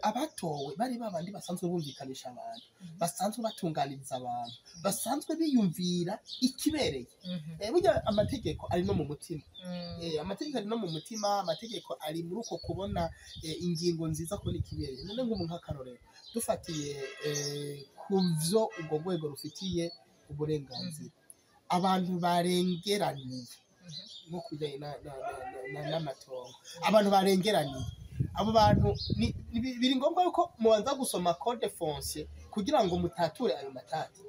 Abatowe bari babandi basanzwe bumvikanisha abantu, basanzwe batunganiriza abantu, basanzwe biyumvira ikibereye. Burya amategeko ari no mu mutima. Amategeko ari no mu mutima, amategeko ari muri uko kubona ingingo nziza, kubona ikibereye. None nk'ubu, nk'akarorero, dufatiye ku vyo urwo rwego rufitiye uburenganzira, abantu barengeraniye, nko kubijanye n'amatongo, abantu barengeraniye, abo bantu biri ngombwa yuko mubanza gusoma code foncier kugira ngo mutature ayo matati.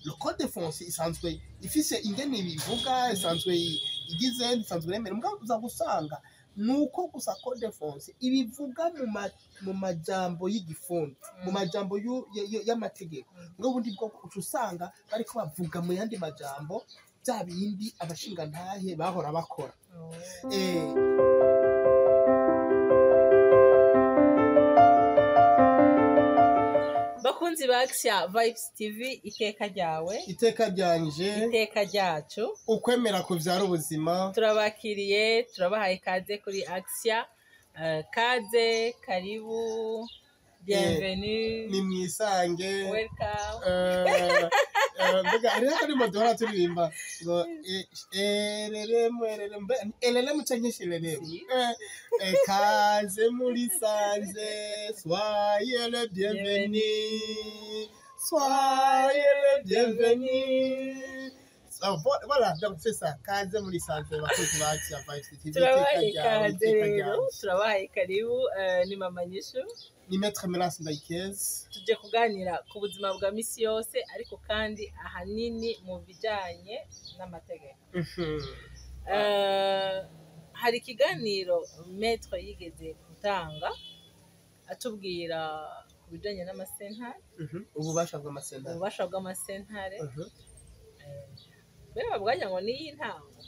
Le code foncier isanzwe ifise ingene ibivuga, isanzwe igize, isanzwe iremera. Mugabo uza gusanga nuko gusa code foncier ibivuga mu majambo y'igifundi, mu majambo y'amategeko. Ngo ubundi bwo uca usanga bariko bavuga mu yandi majambo bya bindi abashingantahe bahora bakora. Bakunzi ba Axia Vibes TV, iteka ryawe, iteka ryanje, iteka ryacu, ukwemera kuvyara ubuzima. Turabakiriye, turabahaye ikaze kuri Axia. Kaze, karibu, bienvenue. Ni mwisange. Welcome. Mbega hariho akarimo duhora turirimba ngo ereremu ereremu, ereremu canke shireremu? Si. Kaze muri sanze, soyez le bienvenu, soyez le bienvenu. Ah, voilà, donc c'est ça, kaze muri sanze, bakozi ba Axia Vibes TV. Turabahaye iteka ryawe, ikaze iteka rero. ryawe. Turabahaye karibu. Ni Mama Nyishu. Ni Maître Melas Ndayikeze. Tuje kuganira ku buzima bwa misi yose, ariko kandi ahanini mu bijanye n'amategeko. Hari ikiganiro Maître yigeze gutanga atubwira ku bijanye n'amasentare. Ububasha bw'amasentare. Ububasha bw'amasentare. Mbere bavuga ngo ni iy'intango,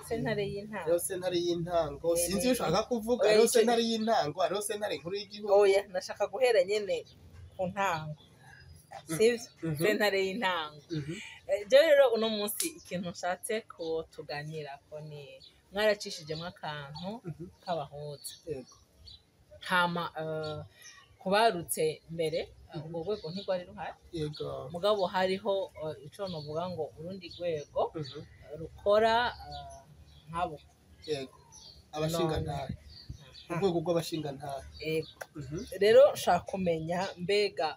sentare y'intango. Hariho sentare y'intango. Sinzi iyo ushaka kuvuga. Oya, Hariho sentare y'intango, hariho sentare nkuru y'igihugu. Oya, nashaka guhera nyene ku ntango, sivyo? Mhm. Sentare y'intango. Je rero uno munsi ikintu nshatse ko tuganirako ni mwaracishijemo akantu k'abahuza. Hama kubarutse mbere, urwo rwego ntirwari ruhari. Mugabo hariho ico novuga ngo urundi rwego rukora nkabo. Yego, abashingantahe, urwego rw'abashingantahe. Ego. Rero nshaka kumenya mbega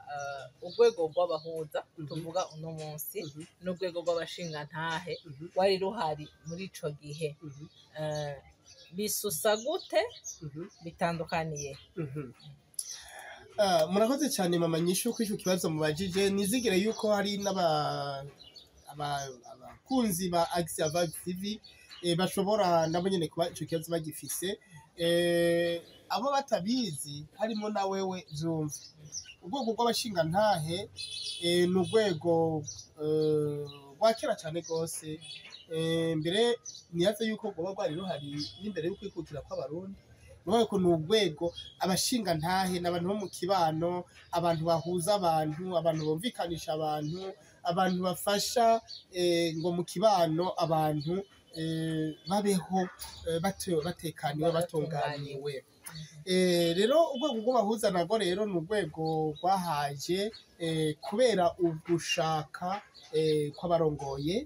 urwego rw'abahuza tuvuga uno munsi n'urwego rw'abashingantahe rwari ruhari muri ico gihe, bisusa gute? Bitandukaniye? Ah, murakoze cyane Mama Nyishu kuri ico kibazo mubajije. Nizigire yuko hari n'aba abakunzi ba Axia Vibe TV bashobora nabo nyene kuba ico kibazo bagifise. Abo batabizi harimo na wewe vyumve. Urwego rw'abashingantahe ni urwego rwa kera cyane rwose. Mbere niyaze yuko rwoba rwari ruhari n'imbere y'ukwikukira kw'Abarundi. Ni ko ni urwego abashingantahe n'abantu bo mu kibano, abantu bahuza abantu, abantu bumvikanisha abantu, abantu bafasha ngo mu kibano abantu babeho batekaniwe, batunganiwe. Rero urwego rw'abahuza narwo rero ni urwego rwahaje kubera ugushaka kw'abarongoye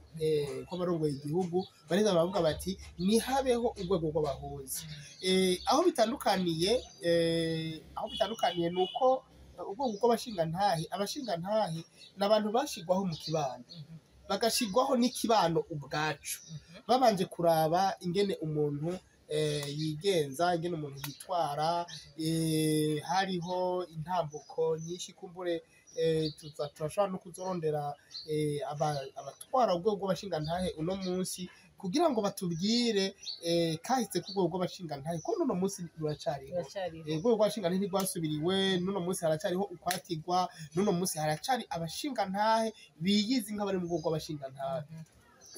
igihugu. Bareza baravuga bati nihabeho urwego rw'abahuza. Aho bitandukaniye ni uko urwego rw'abashingantahe, abashingantahe ni abantu bashigwaho mu kibano, bagashigwaho n'ikibano ubwacu, babanje kuraba ingene umuntu yigenza, ingene umuntu yitwara. Hariho intambuko nyinshi. Kumbure turashobora no kuzorondera abatwara urwego rw'abashingantahe uno munsi kugira ngo batubwire kahise k'urwego rw'abashingantahe, ko n'uno munsi ruracariho. Ruracyariho. Urwego rw'abashingantahe ntirwasubiriwe. N'uno munsi haracyariho ukwatirwa, n'uno munsi haracari abashingantahe biyizi nk'abari mu rwego rw'abashingantahe.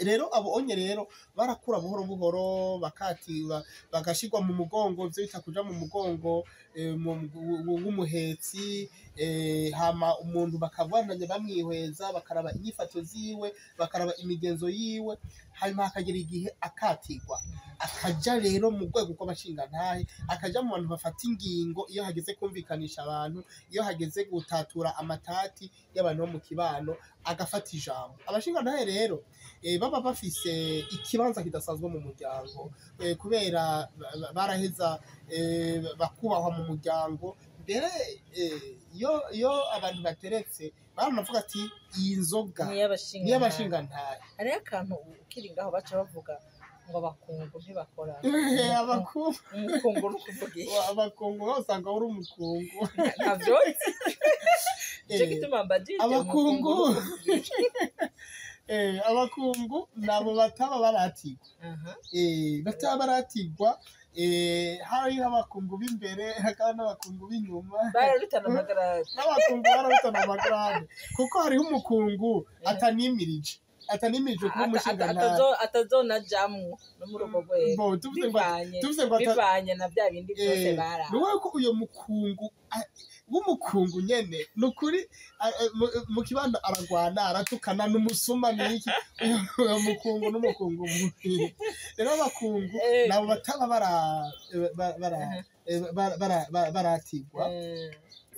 Rero abo onye rero barakura buhoro buhoro, bakatiba, bagashirwa mu mugongo, ivyo bita kuja mu mugongo. w'umuhetsi, hama umuntu bakabandanya bamwihweza, bakaraba inyifato ziwe, bakaraba imigenzo yiwe, hanyuma hakagera igihe akatirwa, akaja rero mu rwego rw'abashingantahe, akaja mu bantu bafata ingingo iyo hageze kumvikanisha abantu, iyo hageze gutatura amatati y'abantu bo mu kibano, agafata ijambo. Abashingantahe rero baba bafise ikibanza kidasanzwe mu muryango, kubera baraheza bakubahwa mu muryango. Mbere iyo abantu bateretse baranavuga ati iyi nzoga Niy'abashingantahe. Niy'abashingantahe. Hariho akantu ukiri ngaho baca bavuga ngo abakungu ntibakora. Abakungu. Umukungu ni ukuvuga iki? Abakungu usanga uri umukungu. Ntavyo nzi. Nico gituma mbajije. Abakungu. Umukungu ni ukuvuga iki? Abakungu nabo bataba baratigwa. Bataba baratigwa, hariho abakungu b'imbere hakaba n'abakungu b'inyuma. Bararutana amagarade. N'abakungu bararutana amagarade, kuko hariho umukungu atanimirije kuba umushingantahe. Atazonajamwo no muri urwo rwego. Bo, tuvuze ngo Bivanye tuvuze ngo bivanye na bya bindi byose bara. Ni wowe ko uyo mukungu w'umukungu nyene ni ukuri mu kibano aragwana, aratukana, n'umusuma, n'iki. Uyo mukungu n'umukungu mubi. Rero abakungu nabo bataba bara bara bara bara baratigwa.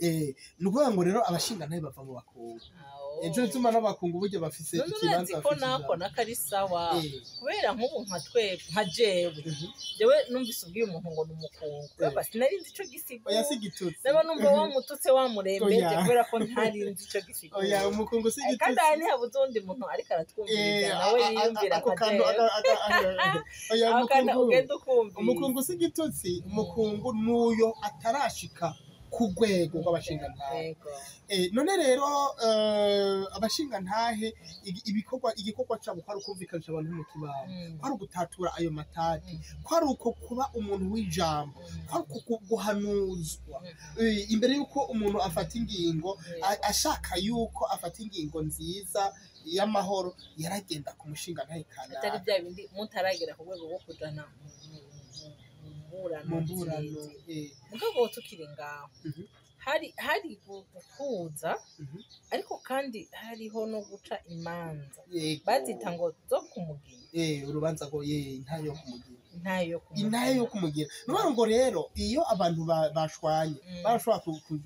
Ni ukuvuga ngo rero abashingantahe bava mu bakungu. Aho. Ejo bituma n'abakungu burya bafise None ikibanza, urazi ko bafise nako ijambo. Nako ari sawa, kubera nk'ubu nka twe, nka jewe, jewe numvise ubwiye umuntu ngo ni umukungu, baba sinari nzi ico gisigura. Oya, si igitutsi. Naba numva wamututse, wamurembeje, Oya. kubera ko ntari nzi ico gisigura. Oya, umukungu si Kandi igitutsi. aha ntihabuze uwundi muntu ariko aratwumviriza nawe yiyumvira Ako nka kantu jewe. Oya, Ako kantu umukungu ugenda ukumviriza. Umukungu si igitutsi. Umukungu nuyo atarashika ku rwego rw'abashingantahe. None rero abashingantahe ibikorwa, igikorwa cabo kwari ukumvikanisha abantu mu kibano, kwari ugutatura ayo matati, kwari uko kuba umuntu w'ijambo, kwari uko guhanuzwa. Imbere y'uko umuntu afata ingingo, ashaka yuko afata ingingo nziza y'amahoro, yaragenda ku mushingantahe Atari kanaka. bya bindi mutaragera ku rwego rwo kujana mu mburano Mu mburano. zirezire. Mugabo tukiri ngaho, hari guhuza, ariko kandi hariho no guca imanza. Bazita ngo zo kumugina. Urubanza ngo intahe yo kumugira. Intahe yo kumugina. Intahe yo kumugira. Ni ukuvuga ngo rero iyo abantu bashwanye, barashobora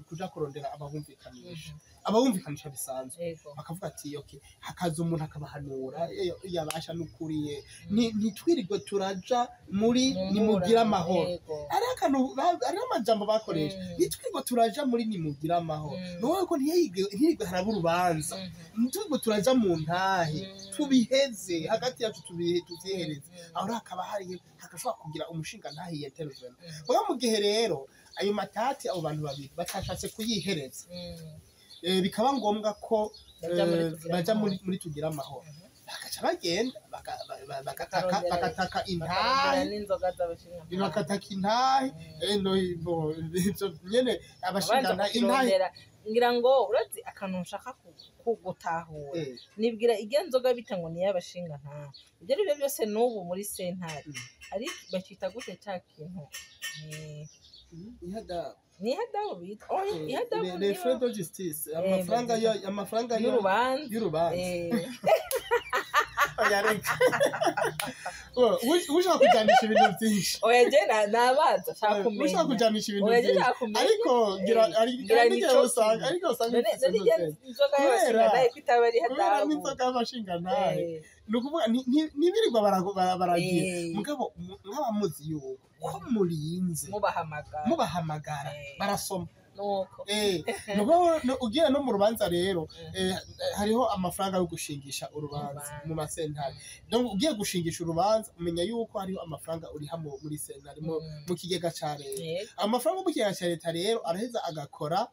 kuja kurondera ababumvikanisha, ababumvikanisha bisanzwe, bakavuga ati okay, hakaza umuntu akabahanura, yabasha n'ukuriye ntitwirirwe turaja muri Mu nimugire mburano, amahoro. Hariho akantu hariho amajambo bakoresha: ntitwirirwe turaja muri nimugire amahoro. Ni ukuvuga ko ntiyirirwe haraba urubanza, ntitwirirwe turaja mu ntahe, tubiheze hagati yacu, tuvyihereze. Aho rero hakaba hari hagashobora kugira umushinga ntahe y'intervene. Muga mu gihe rero ayo matati abo bantu babiri batashatse kuyihereza, bikaba ngombwa ko Baja muri Tugira baja Amahoro. muri tugira amahoro, bagaca bagenda bagataka Bakarondera- bagataka Bakarondera intahe. n'inzoga z'abashinga. Bagataka intahe. No, bo, ivyo nyene Abanza abashinga intahe. kukirondera, ngira ngo urazi akantu nshaka gutahura. Nibwira irya nzoga bita ngo ni iy'abashinga ntahe, ibyo ari byo byose n'ubu muri sentare ari bakita gute ca kintu? Ni Ihadabu. Ni ihadabu bita? Oya, ihadabu Les niyo frais de justice, amafaranga yo amafaranga y'urubanza. Y'urubanza. Oya, reka. Ushaka kujanisha ibintu byinshi. Oya, je nabaza nshaka kumenya. Ushaka kujanisha ibintu Oya, je byinshi. nshaka kumenya. Ariko ngira Ngira ari ni igihe co usanga kintu. ariko usanga None bifise none irya intumbero. nzoga y'abashinga ntahe ko itaba ari Kubera ihadabu? n'inzoga y'abashingantahe, ni ukuvuga ntibirirwa baragira. Mugabo nk'abamuzi yuko ko murinze Mubahamagara. Mubahamagara, barasoma. Nuko Nuko ugiye no mu rubanza rero, hariho amafaranga yo gushingisha urubanza Urubanza. mu masentare. Donc ugiye gushingisha urubanza, umenya yuko hariho amafaranga uriha muri sentare, mu kigega ca leta. Amafaranga mu kigega ca leta rero araheza agakora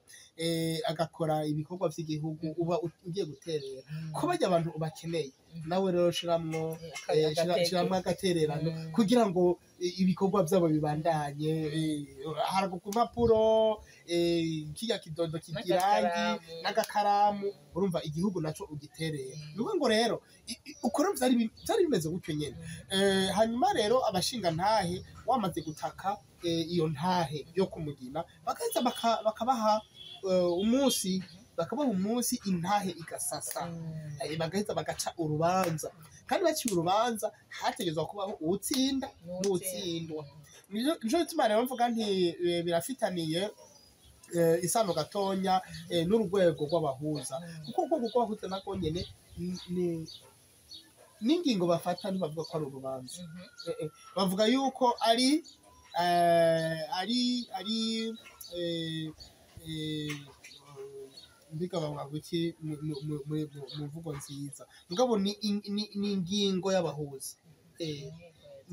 ibikorwa vy'igihugu uba ugiye guterera. Ko barya abantu ubakeneye, nawe rero shiramwo Agateke. shiramwo agatererano kugira ngo ibikorwa vyabo bibandanye. Haragurwa impapuro, kirya kidodo kigirangi n'agakaramu, urumva igihugu naco ugiterera. Ni ukuvuga ngo rero uko rero vyari bimeze gutyo nyene. Hanyuma rero abashinga ntahe wamaze gutaka iyo ntahe yo kumugina, bagaheza bakabaha umunsi, bakabaha umunsi intahe igasasa. Bagaheza bagaca urubanza, kandi baciye urubanza hategerezwa kubaho uwutsinda n'uwutsindwa. Nico gituma rero mvuga nti birafitaniye isano gatonya n'urwego rw'abahuza, kuko urwego rw'abahuza narwo nyene n'ingingo bafata ntibavuga ko ari urubanza. Bavuga yuko ari ari mbiga bavuga iki mu mvugo nziza, mugabo ni ingingo y'abahuza,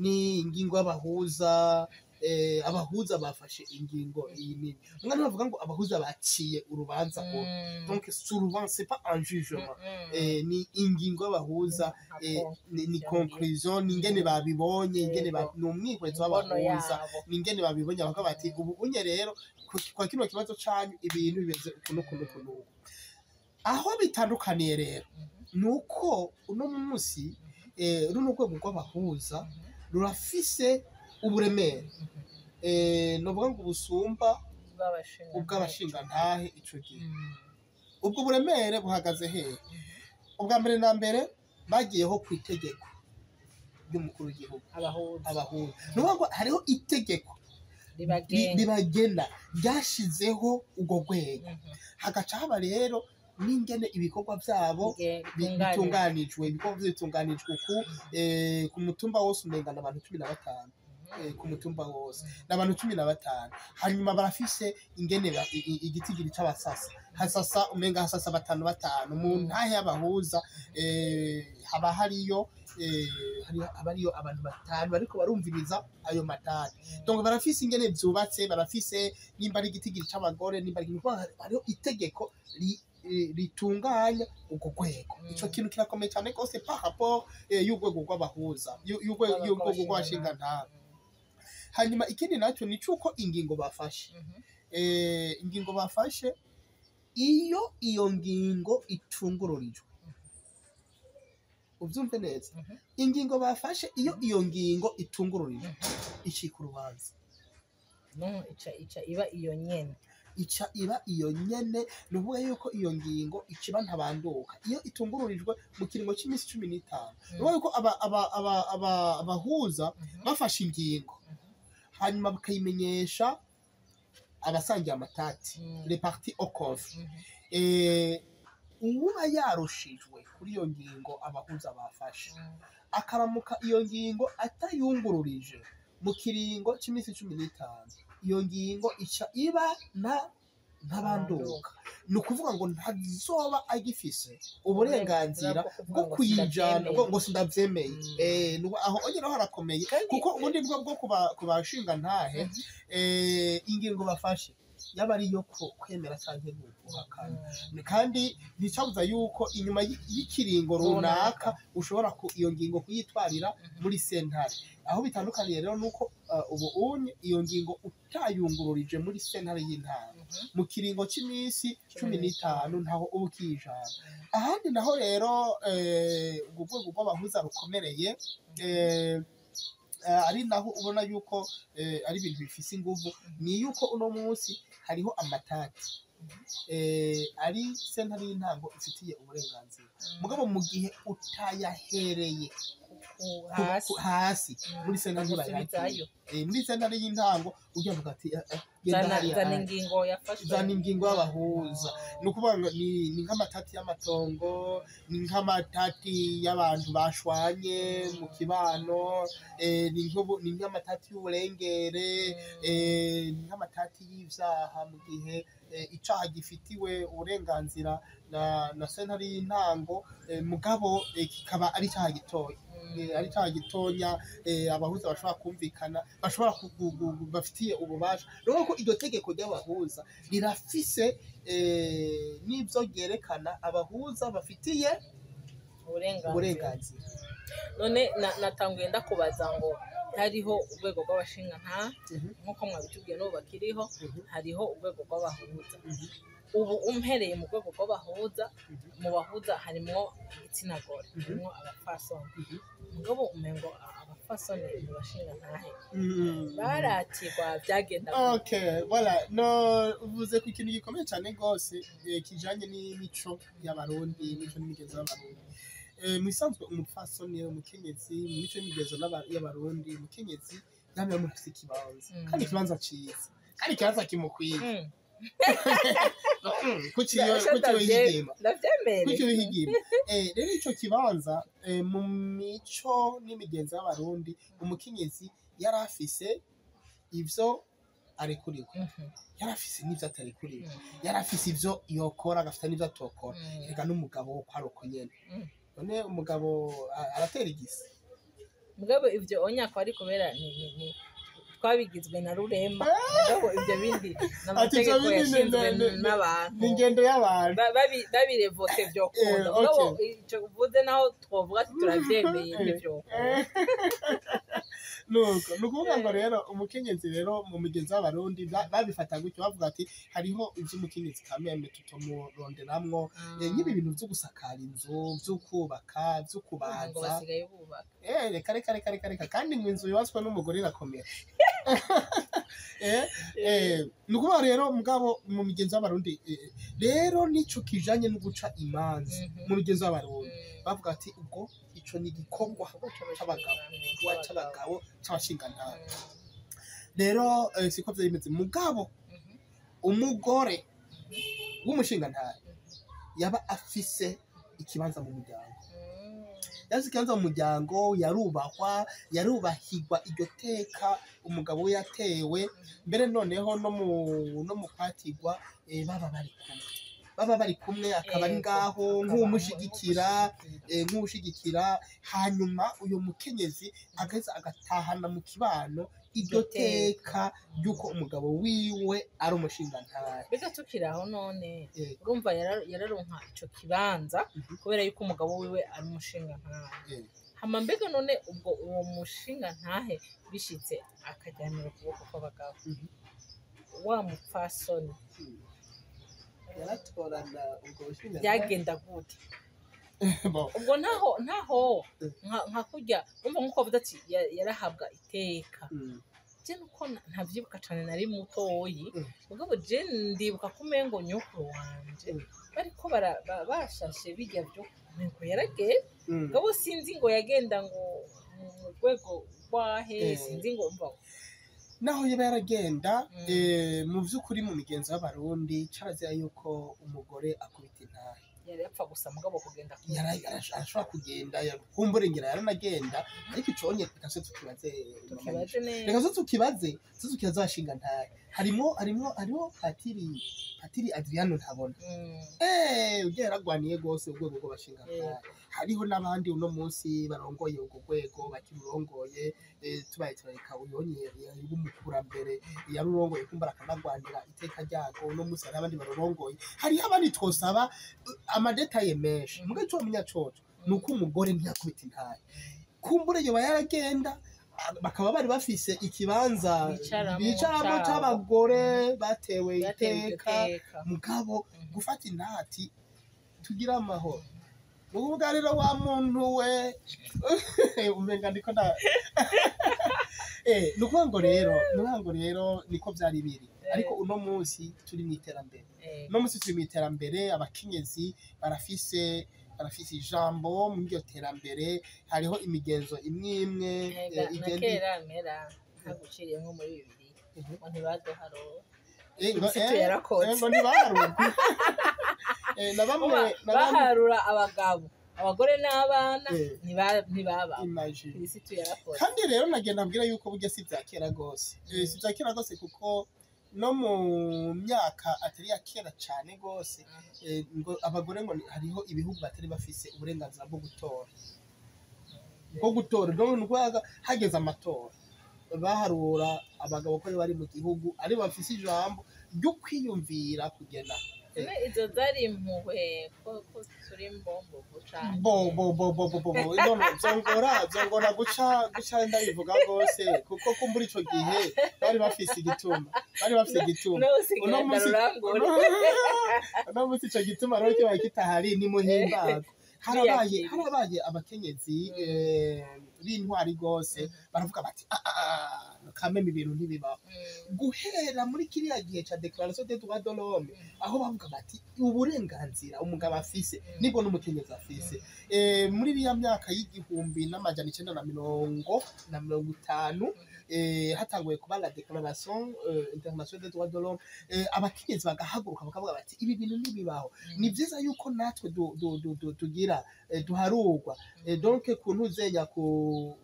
ni ingingo y'abahuza. Abahuza bafashe ingingo iyi nini, mwana bavuga ngo abahuza baciye urubanza, donc souvent c'est pas un jugement, ni ingingo y'abahuza, ni conclusion, ni ingene babibonye, ingene ni umwihwezo w'abahuza, ni ingene babibonye, bakavuga bati ubu unye rero kwa kino kibazo canyu ibintu bimeze uku n'uku n'uku. Aho bitandukaniye rero nuko uno munsi runo rwego rw'abahuza rurafise uburemere, novuga ngo ubusumba ubw'abashingantahe ico gihe. Ubwo buremere buhagaze hehe? Ubwa mbere na mbere bagiyeho ku itegeko ry'umukuru w'igihugu, abahuza. Nuvuga ngo hariho itegeko ribagena ryashizeho urwo rwego, hagaca haba rero n'ingene ibikorwa byabo bitunganijwe. Ibikorwa bitunganijwe ku mutumba wose umengana abantu 15, ku mutumba wose n'abantu 15. Hanyuma barafise ingene igitigiri c'abasasa, hasasa umenga hasasa 5 5 mu ntahe y'abahuza. Haba hariyo haba hariyo abantu 5 bariko barumviriza ayo matati. Donc barafise ingene vyubatse, barafise nimba ari igitigiri c'abagore, nimba ari hariho itegeko ritunganya urwo rwego. Ico kintu kirakomeye cyane gose par rapport y'urwego rw'abahuza, y'urwego rw'abashingantahe. Hanyuma ikindi nacyo ni cuko ingingo bafashe, ingingo bafashe iyo iyo ngingo itungururijwe, uvyumve neza, ingingo bafashe iyo iyo ngingo itungururijwe icika urubanza. No ica iba iyo nyene, ica iba iyo nyene. Ni ukuvuga yuko iyo ngingo ikiba ntabanduka iyo itungururijwe mu kiringo cy'iminsi 15. Ni ukuvuga yuko abahuza bafashe ingingo, hanyuma bakayimenyesha abasangiye amatati, les parties au conflit. Uwuba yarushijwe kuri iyo ngingo abahuza bafashe, akaramuka iyo ngingo atayungururije mu kiringo cy'iminsi 15, iyo ngingo ica iba ntabanduka. Ni ukuvuga ngo ntazoba agifise uburenganzira bwo kuyijana ngo sindavyemeye. Aho ongeraho harakomeye, kuko ubundi bwo kubashinga ntahe ingingo bafashe yaba ari iyo kwemera canke guhakana, kandi nticabuza yuko inyuma y'ikiringo runaka ushobora iyo ngingo kuyitwarira muri sentare. Aho bitandukaniye rero nuko ubu unye iyo ngingo utayungururije muri sentare y'intara mu kiringo cy'iminsi 15 ntaho uba ukijana. Ahandi naho rero ubwo rwego rw'abahuza rukomereye, ari naho ubona yuko ari ibintu bifise inguvu, ni yuko uno munsi hariho amatati ari sentare y'intango ifitiye uburenganzira, mugabo mu gihe utayahereye hasi muri sentare ntibayakira. Muri sentare y'intango ugira ati zana ingingo yafashwe, zana ingingo y'abahuza. Ni ukuvuga ngo ni nk'amatati y'amatongo, ni nk'amatati y'abantu bashwanye mu kibano, ni nk'amatati y'uburengere, ni nk'amatati y'ivyaha mu gihe icaha gifitiwe uburenganzira na sentare y'intango, mugabo kikaba ari icaha gitoya, ari icaha gitonya abahuza bashobora kumvikana, bashobora bafitiye ububasha. Rero ko iryo tegeko ry'abahuza rirafise n'ivyo ryerekana abahuza bafitiye uburenganzira. None natanguye ndakubaza ngo Hariho urwego rw'abashingantahe, nk'uko mwabitubwiye n'ubu bakiriho, hariho urwego rw'abahuza. Ubu umpereye mu rwego rw'abahuza, mu bahuza harimwo igitsina gore, harimwo abapfasoni. Mugabo umengo abapfasoni mu bashingantahe baratirwa, byagenda gute? Okay, voilà. No uvuze ku kintu gikomeye cyane rwose, kijanye n'imico y'Abarundi, imico n'imigenzo y'Abarundi. Mu bisanzwe umupfasoni, umukenyezi, mu mico n'imigenzo y'Abarundi, umukenyezi yamye umuntu afise ikibanza, kandi ikibanza ciza, kandi ikibanza kimukwiye. Kuki kuki wihigima? Ndavyemere. Kuki wihigima? Rero ico kibanza, mu mico n'imigenzo y'Abarundi, umukenyezi yari afise ivyo arekuriwe, yari afise n'ivyo atarekuriwe, yari afise ivyo yokora, agafita n'ivyo atokora. Reka n'umugabo ko ari uko nyene. None umugabo aratera igisi? Mugabo ivyo onya ko ari kubera ni twabigizwe na rurema, mugabo ivyo bindi Ati ivyo n'amategeko bindi yashinzwe n'abantu. Ni ingendo y'abantu. Babirevoke vyokunda. Mugabo ico uvuze, naho twovuga ati turavyemeye, ntivyokunda. Nuko ni ukuvuga ngo rero umukenyezi rero mu migenzo y'Abarundi babifata gutyo, bavuga ati hariho ivy'umukenyezi kameme tutomuronderamwo, nk'ibi bintu vyo gusakara inzu, vyo kubaka, vyo ngo kubaza. Basigaye bubaka. Reka reka reka reka reka, kandi ngo inzu yubatswe n'umugore irakomera. Ni ukuvuga rero, mugabo mu migenzo y'Abarundi, rero nico kijanye no guca imanza, mu migenzo y'Abarundi bavuga ati ubwo ico ni igikorwa c'abagabo, igikorwa c'abagabo, c'abashingantahe. Rero siko vyari bimeze, mugabo umugore w'umushingantahe yaba afise ikibanza mu muryango, yafise ikibanza mu muryango, yarubahwa, yarubahirwa iryo teka umugabo we yatewe. Mbere noneho no mu kwatirwa, baba bari kumwe, akaba ari ngaho nk'uwumushigikira, nk'uwushigikira. Hanyuma uyu mukenyezi agaheza agatahana mu kibano iryo Iryo teka. teka ry'uko umugabo wiwe ari umushingantahe. Mbega tukiri aho none, urumva yararonka ico kibanza kubera yuko umugabo wiwe ari umushingantahe. Hama mbega none ubwo uwo mushingantahe bishitse akaryamira ukuboko kw'abagabo, wa mupfasoni Yaratorana ubwo bushingantahe. Byagenda gute? Bon. Ubwo ntaho nka kurya umva nkuko bavuze ati yarahabwa iteka. Je nuko ntavyibuka cane, nari mutoyi. Mugabo je ndibuka ko umengo nyokuru wanje bariko bashashe bijya vyo, umengo yaragenda. Mugabo sinzi ngo yagenda ngo mu rwego rwahe. Sinzi ngo umva. Naho yaba yaragenda, mu vy'ukuri mu migenzo y'Abarundi carazira yuko umugore akubita intahe. Yari yapfa gusa mugabo kugenda Arashobora kugenda, kumbure ngira yaranagenda, ariko iconye reka se tukibaze. Tukibaze neza. Reka se tukibaze abashinga ntahe. Harimo patiri Adriano Ntabona. Ugiye yaragwaniye rwose urwego rw'abashinga ntahe. Hariho n'abandi uno munsi barongoye urwo rwego bakirurongoye, tubaye turareka uyonye w'umukurambere yarurongoye, kumbura akanagwanira iteka ryago. Uno munsi hariho abandi barurongoye, hariho abandi twosaba ama détails menshi. Muga ico womenya coco ni uko umugore ntiyakubita intahe. Kumbure yoba yaragenda, bakaba bari bafise ikibanza bicaramwo bicaramo cabo. c'abagore batewe Batewe iryo iteka. teka. Mugabo gufata intati tugira amahoro uvuga rero wa muntu we umenga ndiko nda ni ukuvuga ngo rero niko vyari biri. Ariko uno munsi turi mu iterambere. Uno munsi turi mu iterambere, abakenyezi barafise ijambo muri iryo terambere. Hariho imigenzo imwe imwe Ega, na igenda kera mera ntaguciriye nko muri bibiri ngo ntibaduharura. Ngo Kristo yarakoze. Ngo ntibaharura. Na bamwe na bamwe Baharura abagabo, abagore n'abana ntibaba. Imagine. Kristo yarakoze. Kandi rero nagenda mbwira yuko burya si ibya kera rwose. Si ibya kera rwose, kuko no mu myaka atari iya kera cyane rwose, ngo abagore ngo hariho ibihugu batari bafise uburenganzira bwo gutora. Donc ni ukuvuga hageze amatora baharura abagabo ko bari mu gihugu ari bafise ijambo ryo kwiyumvira kugena. Izo zari impuhwe ko turi mbombo cane. Bo bo bo bo bo bo bo, no no, vyongora guca ndabivuga rwose, kuko kumbura ico gihe bari bafise igituma, bari bafise igituma. Uno munsi, uno munsi ico gituma rero kibaye kitahari, ni muhimbago. Harabaye abakenyezi b'intwari rwose, baravuga bati: "Ah, ah, ah, kameme ibintu ntibibaho." Guhera muri kiriya gihe ca Déclaration des droits de l'homme, aho bavuga bati uburenganzira umugabo afise nibwo n'umukenyezi afise. Muri iriya myaka y'1950, hatanguye kuba la Déclaration internationale des droits de l'homme, abakenyezi bagahaguruka bakavuga bati ibi bintu ntibibaho, ni vyiza yuko natwe tugira duharurwa. Donc kuntuzenya ku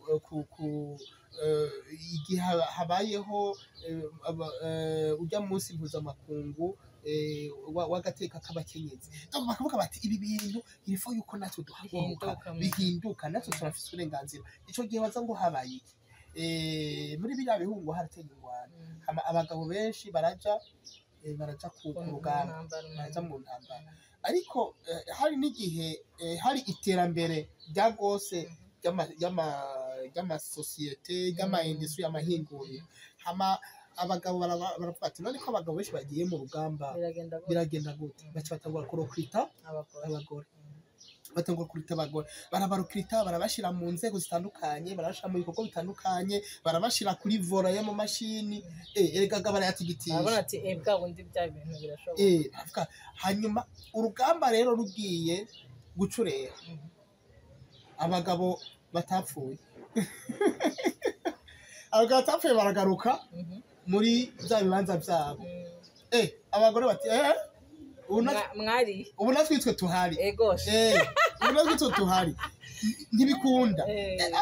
igihe habayeho urya munsi mpuzamakungu w'agateka k'abakenyezi. Donc bakavuga bati ibi bintu il faut yuko natwe duhaguruka, Bihinduka. bihinduka, natwe turafise uburenganzira. Ico gihe waza ngo habaye iki? Muri biriya bihugu harateye ingwano, hama abagabo benshi baraja ku rugamba, baraja mu ntambara. Ariko hari n'igihe hari iterambere rya rwose ry'amasosiyete, ry'ama industries, y'amahinguriro. Hama abagabo baravuga ati none ko abagabo benshi bagiye mu rugamba, biragenda gute? Biragenda gute? Baca batangura kurecruta abagore. Abagore, batangura kurecruta abagore, barabarecruta, barabashira mu nzego zitandukanye, barabashira mu bikorwa bitandukanye, barabashira kuri volant y'amamashini, erega barayatigitisha. Barabona ati bwa bundi bya bintu birashoboka. Baravuga, hanyuma urugamba rero rugiye gucurera, abagabo batapfuye baragaruka muri bya bibanza byabo. Abagore bati ubu Mwari ubu natwe twe tuhari. Egoshe. Ubu natwe twe tuhari, ntibikunda.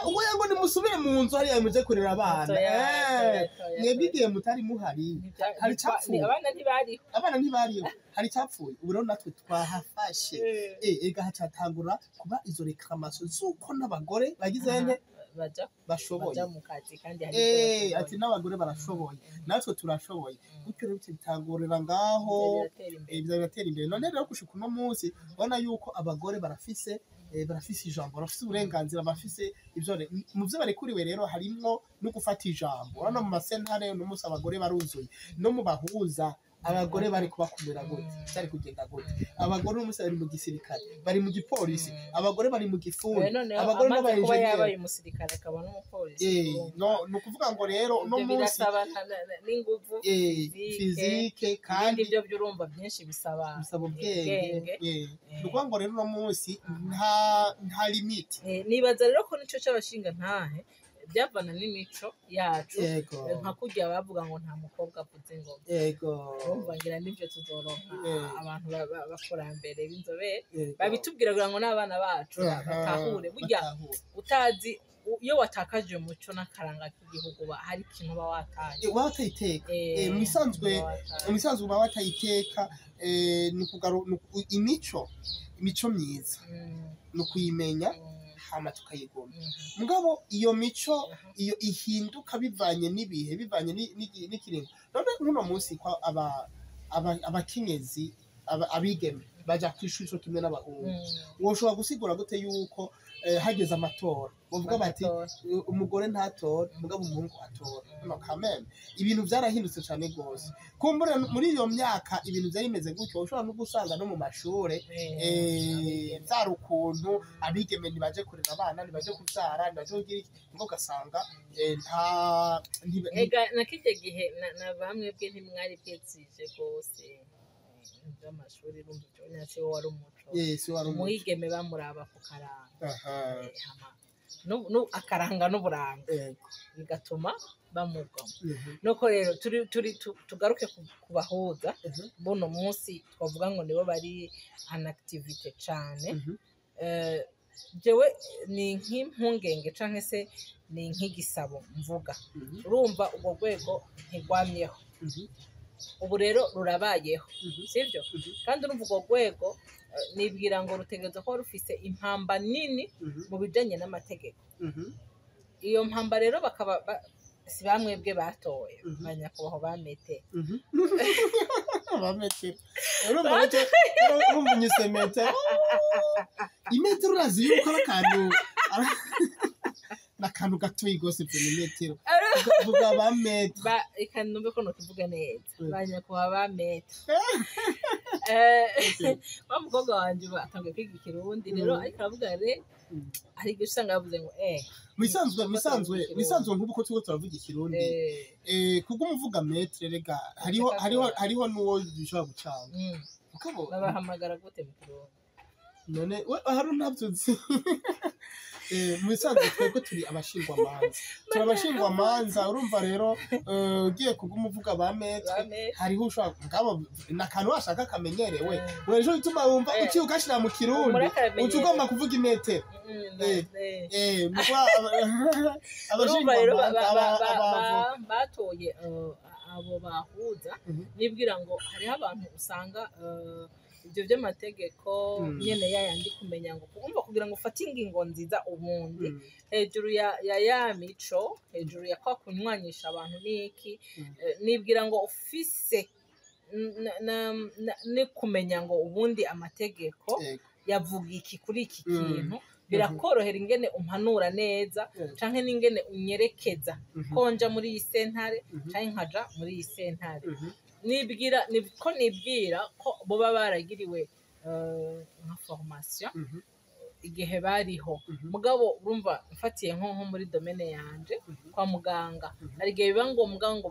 Ubwo yango nimusubire mu nzu hariya muje kurera abana. Toya, toya, toya, Mwebwe toya. igihe mutari muhari hari icapfuye. Abana ntibariho. Abana ntibariho, hari icapfuye. Ubu rero natwe twahafashe. Ega hacatangura kuba izo réclamations z'uko n'abagore bagize nte? Baja Bashoboye. Baja mu kazi kandi hari ibyo bashoboye. Ati n'abagore barashoboye, natwe turashoboye. Gutyo rero bitangurira ngaho. Ivyo biratera imbere. Ivyo biratera imbere. None rero gushika uno munsi ubona yuko abagore barafise ijambo, barafise uburenganzira, barafise ivyo mu vyo barekuriwe. Rero harimwo no gufata ijambo. Urabona mu masentare uno munsi abagore baruzuye, no mu bahuza abagore bari kubakumira gute? Byari kugenda gute? Abagore uno munsi bari mu gisirikare, bari mu gipolisi, abagore bari mu gifundi, Noneho abagore amaze kuba n'aba-ingénieurs. yabaye umusirikare akaba n'umupolisi, urumva. No ni ukuvuga ngo rero uno Ibyo munsi birasaba n'inguvu physique, physique ibindi kandi byo byurumva byinshi bisaba bisaba ubwenge. ubwenge. Ni ukuvuga ngo rero uno munsi nta limite. Nibaza rero ko nico c'abashinga ntahe byavana n'imico yacu. Nka kurya bavuga ngo nta mukobwa avuze ingoma. Urumva ngira nivyo tuzoronka abantu bakurambere b'inzobere babitubwira kugira ngo n'abana bacu batahure burya. Batahure. Utazi iyo watakaje umuco n'akaranga k'igihugu hari ikintu uba wataye. Uba watayiteka. Mu bisanzwe uba wataye. Mu bisanzwe uba watayiteka. Ni imico myiza ni ukuyimenya, hama tukayiguma. Mugabo iyo mico iyo ihinduka bivanye n'ibihe, bivanye n'ikiringo. None nk'uno munsi ko abakenyezi, abigeme baja kw'ishuri co kimwe n'abahungu, woshobora gusigura gute yuko hageze amatora bavuga bati Bagatora. Umugore ntatora, mugabo umuhungu atora"? No kameme ibintu byarahindutse cyane rwose. Kumbure muri iyo myaka ibintu byari bimeze gutyo, ushobora no gusanga no mu mashure byari ukuntu abigeme ntibaje kurera abana, ntibaje kubyara, ntibaje kugira iki, ngo ugasanga nta Ega na kirya gihe na bamwe bwe ntimwari bwitsije rwose by'amashuri, urumva ibyo nyatsi wo wari umuco. Si wari umuco. Umwigeme bamuraba ku karanga. Hama akaranga n'uburanga bigatuma bamugoma. Nuko rero turi tugaruke ku bahuza buno munsi twavuga ngo nibo bari en activité cane. Jewe ni nk'impungenge canke se ni nk'igisabo mvuga. Urumva urwo rwego ntirwamyeho, ubu rero rurabayeho, sibyo? Kandi urumva urwo rwego nibwira ngo rutegerezwa kuba rufise impamba nini mu bijanye n'amategeko. Iyo mpamba rero bakaba si bamwebwe batoye, banyakubahwa bamete. Ba maître, urumva urumva unyise maître, imetero urazi yuko ari akantu, ni akantu gatoyi gose pe, ni metero. Vuga ba maître. Reka numve ko nokivuga neza. Ba nyakubahwa ba maître. Wa mukobwa wanje ubu atanguye kwiga ikirundi rero, ariko aravuga re, hari igihe usanga yavuze ngo Musanzwe nk'ubu ko turiko turavuga ikirundi, kubwo umuvuga maître, rega hariho n'uwo bishobora gucanga. Mugabo Babahamagara gute mu kirundi? None we hari ntabyo nzi. Mu bisanzwe twebwe turi abashingwamanza, turi abashingwamanza. Urumva rero, ugiye kubw'umuvuga ba maître, Ba maître. hariho ushobora, ngabo ni akantu washaka kamenyerewe. Urajo bituma wumva uciye ugashira mu kirundi, Murakaramenyera. uca ugomba kuvuga imetero. Nukuvuga Urumva rero abashingwamanza, abavoka. Batoye abo bahuza. Nibwira ngo hariho abantu usanga ibyo by'amategeko nyene yayandi, kumenya ngo kumva kugira ngo ufate ingingo nziza ubundi, hejuru ya mico, hejuru ya kwa kunywanyisha abantu n'iki, nibwira ngo ufise ni kumenya ngo ubundi amategeko yavuga iki kuri iki kintu, birakorohera ingene umpanura neza canke n'ingene unyerekeza ko nja muri iyi sentare canke nkaja muri iyi sentare. Nibwira ko nibwira ko boba baragiriwe nka formation igihe bariho. Mugabo urumva, mfatiye nko muri domaine yanje, kwa muganga, hari igihe biba ngombwa ngo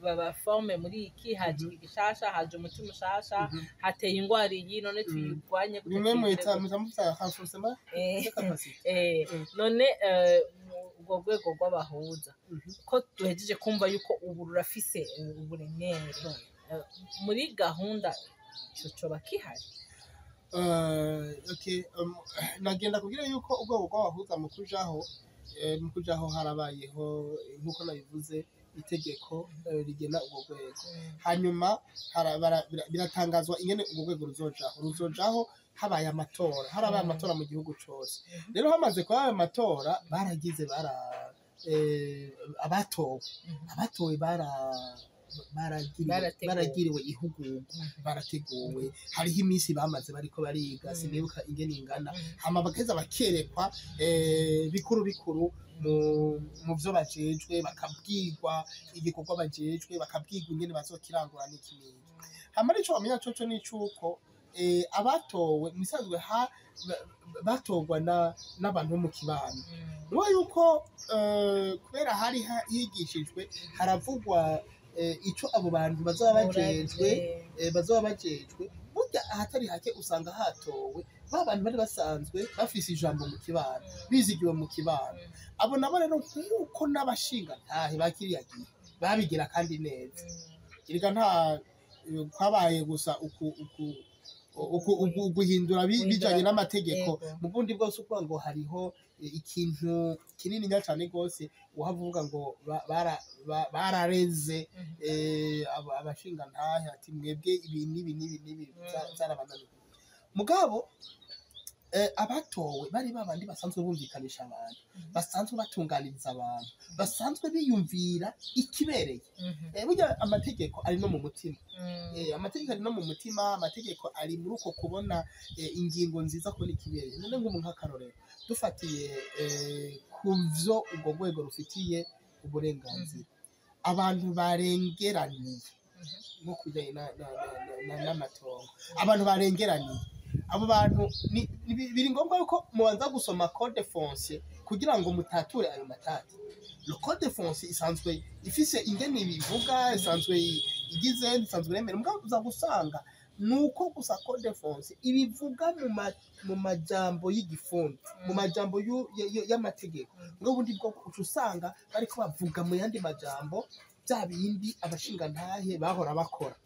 babaforme muri iki, haje iki gishasha, haje umuti mushasha, hateye ingwara iyi, none tuyirwanye gute, Bimwe tuyigire mwita gute? Muta muta renforcement de capacité. None urwo rwego rw'abahuza, ko duhejeje kumva yuko ubu rurafise uburemere, muri gahunda ico coba kihari? Okay, nagenda kubwira yuko ubwoko bw'abahuza mu kujaho harabayeho, nkuko nabivuze, itegeko rigena ubwo rwego. Hanyuma biratangazwa ingene ubwo rwego ruzojaho. Habaye amatora, harabaye amatora mu gihugu cose. Rero hamaze kuba ayo matora, baragize bara abatowe abatowe baragiriwe Barateguwe. Baragiriwe ihugurwa, barateguwe, hariho iminsi bamaze bariko bariga, sinibuka ingene ingana. Hama bagaheza bakerekwa bikuru bikuru mu vyo bajejwe, bakabwirwa igikorwa bajejwe, bakabwirwa ingene bazokirangura n'iki n'iki. Hama nico bamenya coco ni cuko abatowe mu bisanzwe batorwa n'abantu bo mu kibano. Nuwo yuko kubera hari higishijwe, haravugwa ico abo bantu bazoba bajejwe, bazoba bajejwe. Burya ahatari hake usanga hatowe ba bantu bari basanzwe bafise ijambo mu kibano, bizigiwe mu kibano. Abo nabo rero, nk'uko n'abashinga ntahe ba kiriya gihe babigira kandi neza, erega nta kwabaye gusa uku guhindura bijanye n'amategeko. Mu bundi bwose ukuvuga ngo hariho ikintu kinini nya cane rwose uhavuga ngo barareze abashinga ntahe ati mwebwe ibi n'ibi n'ibi n'ibi vyarabananiye. Mugabo abatowe bari babandi basanzwe bumvikanisha abantu, basanzwe batunganiriza abantu, basanzwe biyumvira ikibereye. Burya amategeko ari no mu mutima. Amategeko ari no mu mutima, amategeko ari muri uko kubona ingingo nziza, kubona ikibereye. None nk'ubu nk'akarorero, dufatiye ku vyo urwo rwego rufitiye uburenganzira, abantu barengeraniye nko kubijanye n'amatongo, abantu barengeraniye, abo bantu biri ngombwa yuko mubanza gusoma code foncier kugira ngo mutature ayo matati. Le code foncier isanzwe ifise ingene ibivuga, isanzwe igize, isanzwe iremera. Mugabo uza gusanga nuko gusa code foncier ibivuga mu majambo y'igifundi, mu majambo y'amategeko. Ngo ubundi bwo uca usanga bariko bavuga mu yandi majambo bya bindi abashingantahe bahora bakora.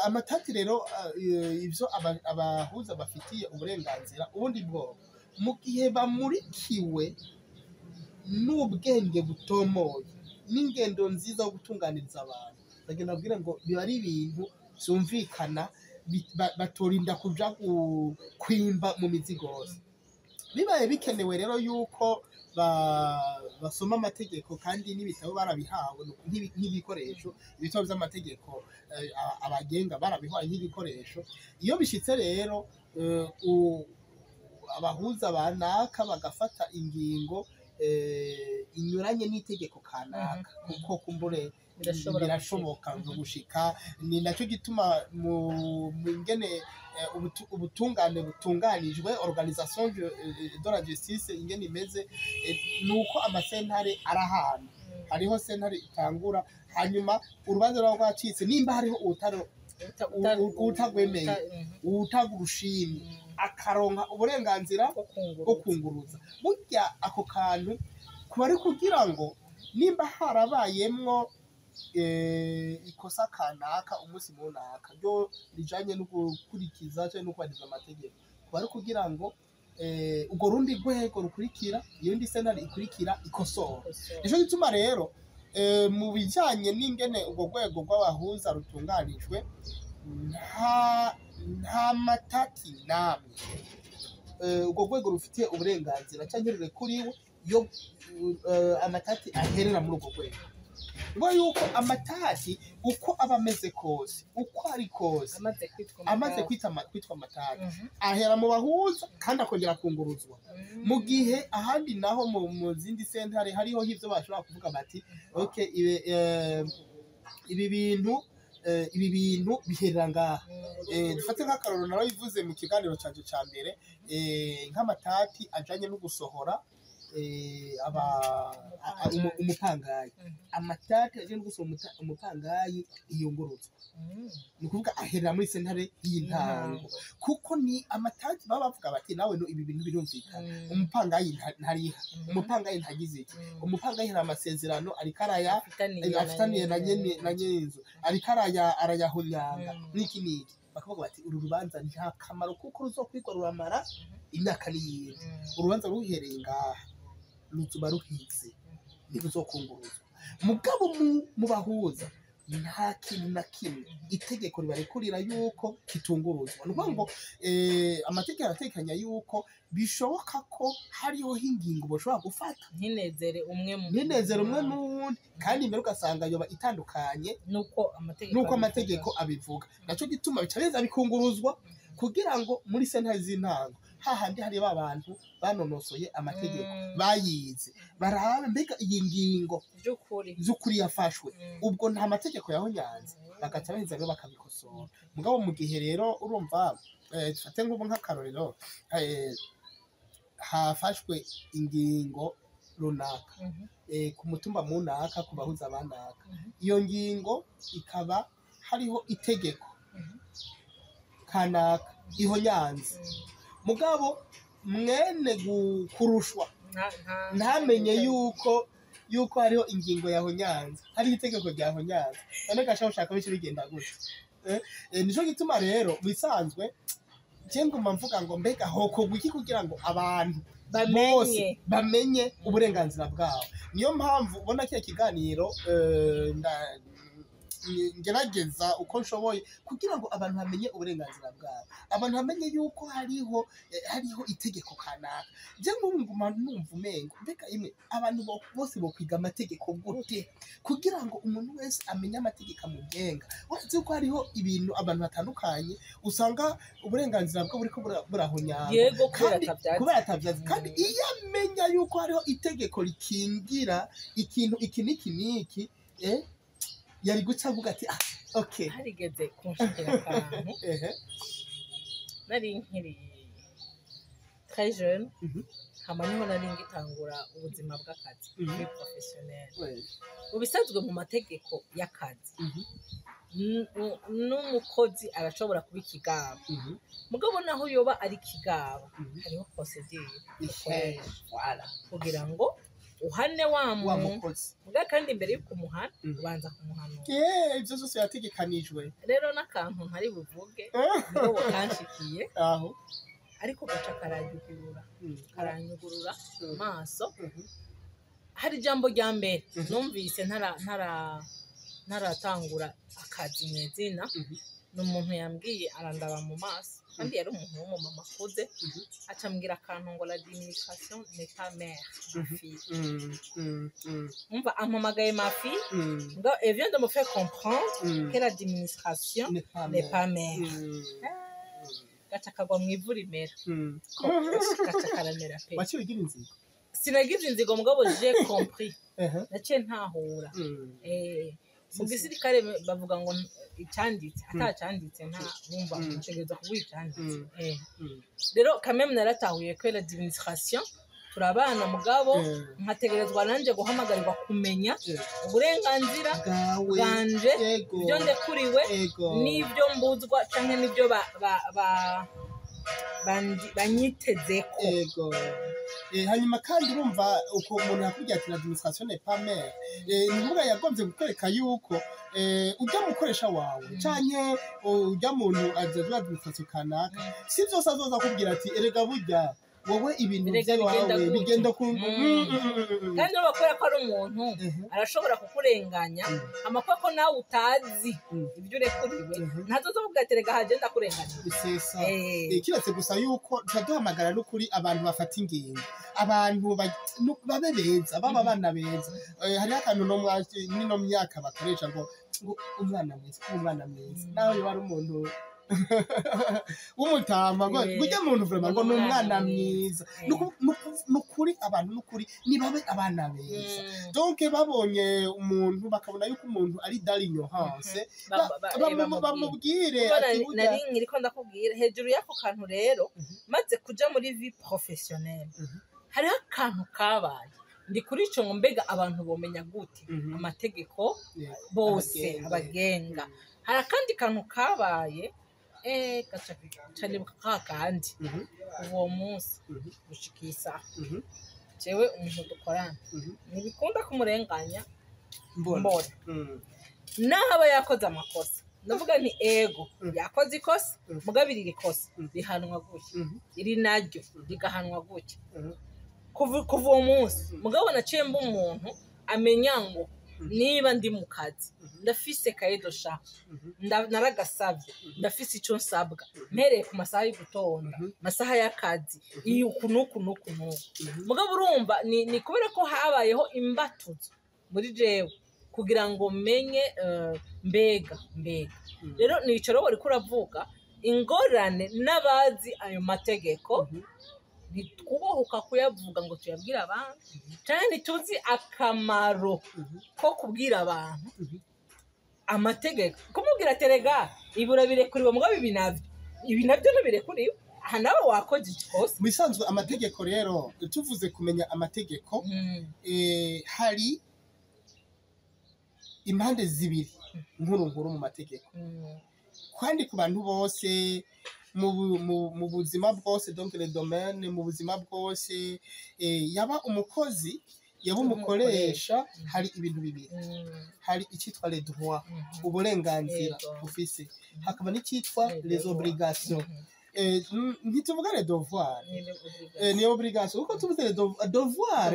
Amatati rero, ivyo abahuza bafitiye uburenganzira, ubundi bwoko, mu gihe bamurikiwe n'ubwenge butomoye n'ingendo nziza yo gutunganiriza abantu, bagenda babwire ngo biba ari ibintu vyumvikana, batorinda kuja kwimba mu mizi gose. Bibaye bikenewe rero yuko basoma amategeko kandi n'ibitabo barabihawe nk'ibikoresho, ibitabo by'amategeko abagenga barabihawe nk'ibikoresho. Iyo bishitse rero abahuza banaka bagafata ingingo inyuranye n'itegeko kanaka, kuko kumbure birashoboka gushika. Ni nacyo gituma mu ingene ubutungane butunganijwe, organisation de la justice ingene imeze, nuko amasentare arahana. Hariho sentare itangura, hanyuma urubanza ruba rwacitse, nimba hariho utagwemeye, utagurushimye, akaronka uburenganzira bwo kunguruza. Burya ako kantu kuba ari kugira ngo nimba harabayemwo ikosa kanaka umunsi munaka ryo rijanye no gukurikiza cyangwa no kubahiriza amategeko, kuba ari kugira ngo urwo rundi rwego rukurikira, iyo ndi sentare ikurikira ikosora. Nico gituma rero mu bijanye n'ingene urwo rwego rw'abahuza rutunganijwe, nta matati namwe urwo rwego rufitiye uburenganzira cyangwa rurekuriwe yo amatati aherera muri urwo rwego. Ngo yuko amatati uko aba ameze kose, uko ari kose, amaze kwitwa amatati ahera mu bahuza kandi akongera kunguruzwa. Mu gihe ahandi naho mu zindi sentare hariho ivyo bashobora kuvuga bati okay, ibi bintu biherera ngaha. Dufate nk'akarorero narabivuze mu kiganiro canje ca mbere, nk'amatati ajanye no gusohora umupangayi. Amatati ajanye no gusohora umupangayi iyunguruzwa, ni ukuvuga aherera muri sentare y'intango, kuko ni amatati baba bavuga bati nawe no ibi bintu birumvikana, umupangayi ntariha, umupangayi ntagize iki, umupangayi hari amasezerano ariko araya afitaniye na nyene inzu, ariko arayahonyanga n'iki n'iki. Bakavuga bati uru rubanza nta kamaro kuko ruzokwigwa ruramara imyaka n'iyindi, urubanza ruhereye ngaha ruzoba ruhize ntiruzokunguruzwa. Mugabo mu bahuza nta kintu na kimwe itegeko ribarekurira yuko kitunguruzwa. Ni ukuvuga ngo amategeko aratekanya yuko bishoboka ko hariho ingingo bashobora gufata ntinezere umwe n'uwundi, kandi imbere ugasanga yoba itandukanye nuko amategeko abivuga. Naco gituma bica biza bikunguruzwa kugira ngo muri sentare z'intango hahandi hari ba bantu banonosoye amategeko bayize barabe mbega iyi ngingo by'ukuri yafashwe, ubwo nta mategeko yahonyanze, bagaca baheza rero bakabikosora. Mugabo mu gihe rero urumva dufate nk'ubu nk'akarorero, hafashwe ingingo runaka ku mutumba munaka ku bahuza banaka, iyo ngingo ikaba hariho itegeko kanaka ihonyanze, mugabo mwene kurushwa ntamenye yuko hariho ingingo yahonyanze, hariho itegeko ryahonyanze, none gasha ushaka bice bigenda gutya. Nico gituma rero bisanzwe je nguma mvuga ngo mbega hokorwa iki kugira ngo abantu bose bamenye uburenganzira bwabo. Niyo mpamvu ubona kiya kiganiro ngerageza uko nshoboye kugira ngo abantu bamenye uburenganzira bwabo, abantu bamenye yuko hariho itegeko kanaka. Je nguma numva umengo mbega imwe abantu bose bokwiga amategeko gute kugira ngo umuntu wese amenye amategeko amugenga. Uretse ko hariho ibintu abantu batandukanye usanga uburenganzira bwo buriko burahonyanga kubera atavyazi, kandi iyo amenya yuko hariho itegeko rikingira ikintu iki n'iki n'iki, yari guca avuga ati okay. Harigeze kunshikira akantu nari nkiri très jeune, hama niho nari ngitangura ubuzima bw'akazi muri professionnel. Mu bisanzwe mu mategeko y'akazi n'umukozi arashobora kuba ikigaba, mugabo naho yoba ari ikigaba hariho procédure kugira ngo uhane wa mukozi, muga kandi imbere yuko umuhana ubanza kumuhanura. Ivyo zose yategekanijwe. Rero n'akantu ntari buvuge mugabo kanshikiye aho, ariko gaca karanyugurura amaso. Hari ijambo rya mbere numvise ntaratangura akazi mwezina, Ni umuntu yambwiye, arandaba mu maso, kandi yari umuntu w'umumama akuze, acambwira akantu ngo: "L'administration n'est pas mère, ma fille." Umva, ampamagaye "ma fille", ngo elle vient de me faire comprendre que l'administration n'est pas n'est mère. pas mère. Gaca kagwa mu ivu rimera, gaca karamera pe. Waciye ugira inzigo? Sinagize inzigo, mugabo j'ai compris, naciye ntahura. Mu gisirikare bavuga ngo icyanditse atacanditse nta wumva, utegereza kuguha icyanditse. Rero quand même naratahuye ko l'administration turabana, mugabo nkategerezwa nanjye guhamagarirwa kumenya uburenganzira bwawe, bwanje, ibyo ndekuriwe n'ibyo mbuzwa canke n'ibyo banyitezeko. Ego. Hanyuma kandi urumva uko umuntu yakubwiye ati "l'administration n'est pas mère", ni ukuvuga yagombye kukwereka yuko ujya mukoresha wawe canke ujya muntu ajejwe administration kanaka, si vyose azoza akubwira ati: "Erega burya wowe ibintu Erega bigenda by'iwawe gutya." bigenda ku Kandi urumva, kubera ko ari umuntu, arashobora kukurenganya amakuru ko nawe utazi ibyo urekuriwe, ntazoza kuvuga ati: "Rega hagenda kurenganya." C'est ça. Kiretse gusa yuko tuba duhamagara n'ukuri abantu bafata ingingo, abantu babe beza, baba abana beza. Hariho akantu no nino myaka bakoresha ngo umwana mwiza, kuba umwana mwiza, nawe yoba ari umuntu w'umutama, ngo burya muntu vraiment ngo ni umwana mwiza. Nukuri abantu, nukuri nibabe abana beza. Donc babonye umuntu, bakabona yuko umuntu ari dans l'ignorance, bamubwire Kuko ati burya nari nkiriko ndakubwira hejuru y'ako kantu rero, maze kuja muri vie professionnelle, hariho akantu kabaye. Ndi kuri ico ngo: mbega abantu bomenya gute amategeko bose abagenga. Abagenga. Hari akandi kantu kabaye, gaca canibuka ka kandi uwo munsi gushika iyi saha, jewe umuntu dukorana ntibikunda kumurenganya. Mbona. Mbona naho aba yakoze amakosa, ndavuga nti: "Ego, yakoze ikosa, mugabo iri kosa rihanwa gutya, iri naryo rigahanwa gutya." Kuva uwo munsi, mugabo naciye mba umuntu amenya ngo niba ndi mu kazi, ndafise cahier de charge, naragasavye, ndafise ico nsabwa mpereye ku masaha y'ugutonda, masaha y'akazi, iyi uku n'uku n'uku n'uku. Mugabo urumva ni kubera ko habayeho imbatuzo muri jewe kugira ngo menye, mbega rero nico wariko uravuga, ingorane n'abazi ayo mategeko ntitwubahuka kuyavuga ngo tuyabwire abantu, cyane ntituzi akamaro ko kubwira abantu amategeko, kumubwira ati: "Erega ibi urabirekuriwe, mugabo ibi nabyo ntubirekuriwe, aha nawe wakoze ikosa." Mu bisanzwe amategeko rero, tuvuze kumenya amategeko, hari impande zibiri nkuru nkuru mu mategeko, kandi ku bantu bose mu buzima bwose, donc les domaines, mu buzima bwose, yaba umukozi, yaba umukoresha, hari ibintu bibiri. Hari icyitwa les droits, uburenganzira ufise, hakaba n'icyitwa Les les devoirs. obligations. Ntituvuga les devoirs, ni obligation, kuko tuvuze les devoir,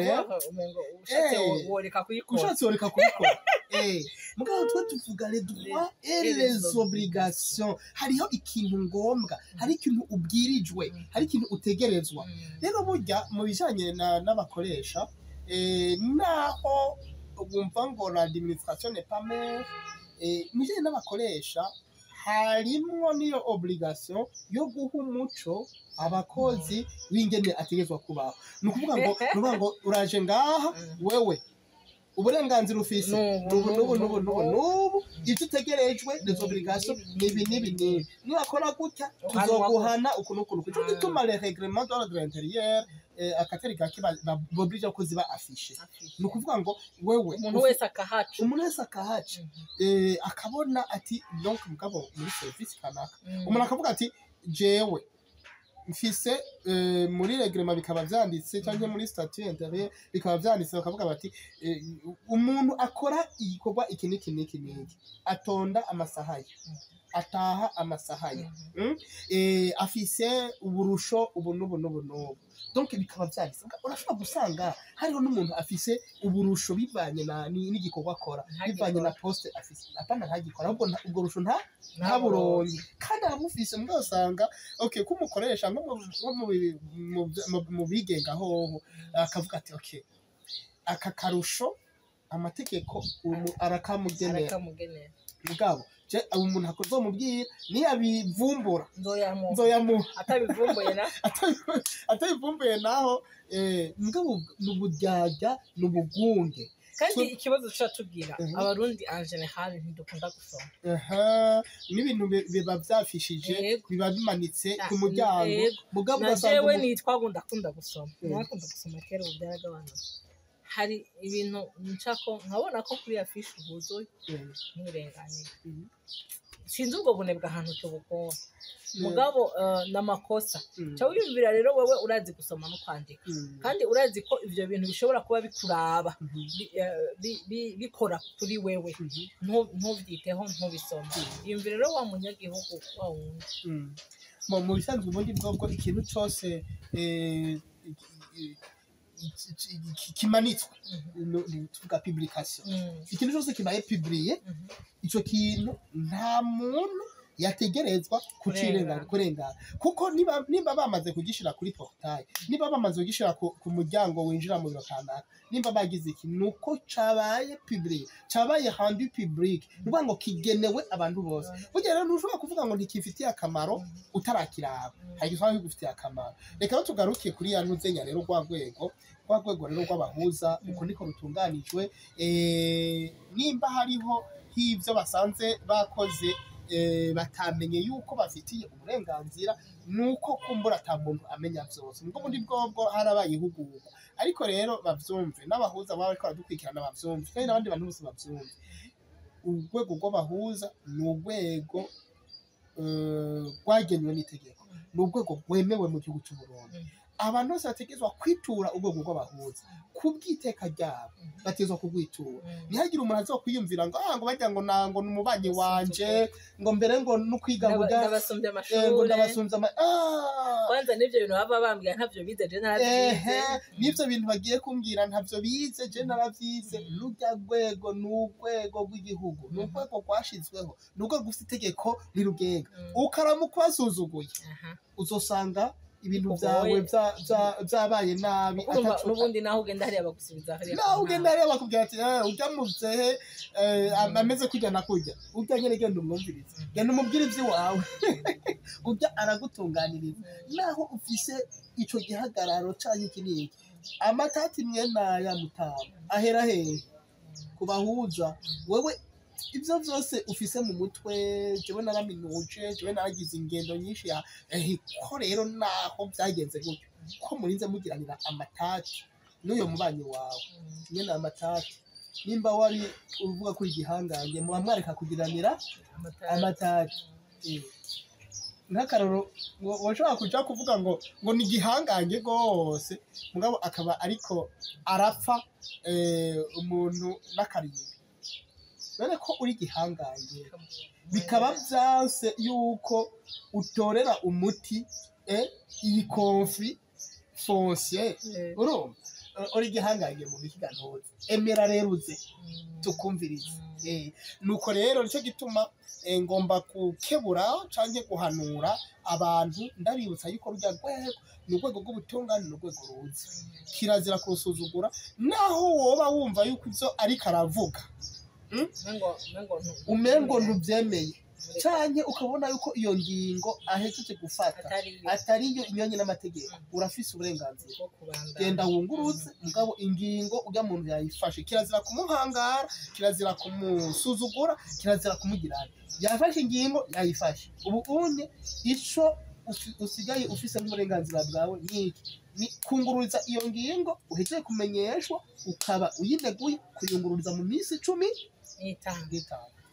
Umengo ushatse woreka kuyikora. Ushatse woreka kubikora. Mugabo twe tuvuga les droits et et les les obligations. Hariho ikintu ngombwa, hari ikintu ubwirijwe, hari ikintu utegerezwa. Rero burya mu bijanye n'abakoresha, naho wumva ngo l'administration n'est pas mère, mu bijanye n'abakoresha harimwo n'iyo obligation yo guha umuco abakozi w'ingene ategerezwa kubaho. Ni ukuvuga ngo uraje ngaha, wewe uburenganzira ufise Nubu, nubu, nubu, nubu, nubu, nubu, nubu, ivyo utegerejwe, les obligations, nibi, nibi, nibi, niwakora gutya Uhanwa. Tuzoguhana uku n'uku n'uku. Ico gituma les règlements d'ordre intérieur, akatari gake boblige ko ziba affiché. Ni ukuvuga ngo wewe umuntu wese akahaca. Umuntu wese akahaca, akabona ati donc mugabo muri service kanaka, umuntu akavuga ati: "Jewe mfise, muri règlement bikaba vyanditse, canke muri statut intérieur bikaba vyanditse", bakavuga bati: "Umuntu akora igikorwa iki n'iki n'iki n'iki atonda amasaha ye, ataha amasaha ye, afise uburusho ubu n'ubu n'ubu n'ubu." Donc bikaba vyanditse. Urashobora gusanga hariho n'umuntu afise uburusho bivanye na n'igikorwa akora, bivanye na poste afise, apana ntagikora, ahubwo ubwo rusho ntaburonke kandi arabufise. Mbwa usanga okay kumukoresha nko mu bigenga hoho, akavuga ati okay, aka karusho amategeko arakamugenera. Mugabo je umuntu akozomubwira niyabivumbura nzoyamuha, atabivumbuye na atabivumbuye naho. Mugabo n'uburyarya n'ubugunge. Kandi ikibazo turatubwira abarundi en general ntidukunda gusoma. N'ibintu biba vyafishije, biba bimanitse ku muryango. Mugabo ugasanga jewe nitwa ngo ndakunda gusoma, nakunda gusoma kera, ubu byaragabanutse. Hari ibintu nshako nkabona ko kuri afishe huzuye ntirenganire, sinzi ubwo bunebwe ahantu tubukora. Mugabo n'amakosa ca wiyumvira rero, wewe urazi gusoma no kwandika, kandi urazi ko ivyo bintu bishobora kuba bikuraba, bikora kuri wewe, ntuvyiteho, ntubisoma. Yumvira rero wa munyagihugu wa wundi. Mu bisanzwe ubundi bwobwo ikintu cose kimanitswe, tuvuga publication, ikintu cyose kibaye publié, ico kintu nta muntu yategerezwa kucirengana, kurengana, kuko niba bamaze kugishira kuri portail, niba bamaze kugishira ku muryango winjira mu biro kanaka, nimba bagize iki, nuko cabaye publié, cabaye rendu public, nukuvuga ngo kigenewe abantu bose. Burya rero ntushobora kuvuga ngo ntikifitiye akamaro utarakiraba, hari igihe kigufitiye akamaro. Reka rero tugaruke kuri ya ntuzenya rero, rwa rwego rero rw'abahuza, uko niko rutunganijwe. Nimba hariho nk'ivyo basanze bakoze batamenye yuko bafitiye uburenganzira, nuko kumbura ata muntu amenya vyose. Nubwo bundi bwobwo harabaye ihugurwa, ariko rero bavyumve n'abahuza baba bariko baradukurikirana bavyumve, kandi n'abandi bantu bose bavyumve. Urwego rw'abahuza ni urwego rwagenywe n'itegeko, ni urwego rwemewe mu gihugu c'u Burundi. Abantu bose bategerezwa kwitura urwego rw'abahuza kubw'iteka ryabo, bategerezwa kurwitura. Ntihagire umuntu azokwiyumvira ngo ngo barya ngo nango n'umubanyi wanje, ngo mbere ngo n'ukwiga ngo ndabasumbye amashure, ngo ndabasumbye kwanza n'ivyo bintu baba bambwira ntavyo bize je naravyize, n'ivyo bintu bagiye kumbwira ntavyo bize je naravyize. Rurya rwego ni urwego rw'igihugu, ni urwego rwashizweho, ni urwego rufite itegeko rirugenga. Ukaramuka ubasuzuguye uzosanga ibintu byawe byabaye nabi. N'ubundi naho ugenda hariya bagusubiza hariya, naho ugenda hariya bakubwira ati ujya muzehe ameze kujya na kujya, ujya nyine genda umwumvirize, genda umubwire iby'iwawe, ujya aragutunganiriza. Naho ufise ico gihagararo canke iki n'iki, amatati mwe naya mutama ahera hehe kubahuza. Wewe ivyo vyose ufise mu mutwe, jewe naraminuje, jewe naragize ingendo nyinshi ya ko rero naho vyagenze gutyo, ko murinze mugiranira amatati n'uyo mubanyi wawe nyene amatati, nimba wari uvuga ko igihangange muba mwareka kugiranira amatati. Nk'akaroro washobora kuja kuvuga ngo ni igihangange gose, mugabo akaba ariko arapfa umuntu n'akarimbi. None ko uri gihangange bikaba vyanse yuko utorera umuti iyi conflit foncier, urumva uri gihangange mu bikigantuze, emera rero uze tukumvirize. Nuko rero nico gituma ngomba gukebura canke guhanura abantu, ndabibutsa yuko rurya rwego ni urwego rw'ubutungane, ni urwego ruzi, kirazira kurusuzugura. Naho woba wumva yuko ivyo ariko aravuga umengo ntuvyemeye, canke ukabona yuko iyo ngingo ahejeje gufata atariyo inyonye n'amategeko, urafise uburenganzira genda wunguruze. Mugabo ingingo urya muntu yayifashe, kirazira kumuhangara, kirazira kumusuzugura, kirazira kumugirana. Yafashe ingingo yayifashe, ubu unye ico usigaye ufise nk'uburenganzira bwawe niki? Ni kungururiza iyo ngingo uhejeje kumenyeshwa, ukaba uyineguye kuyungururiza mu minsi 15.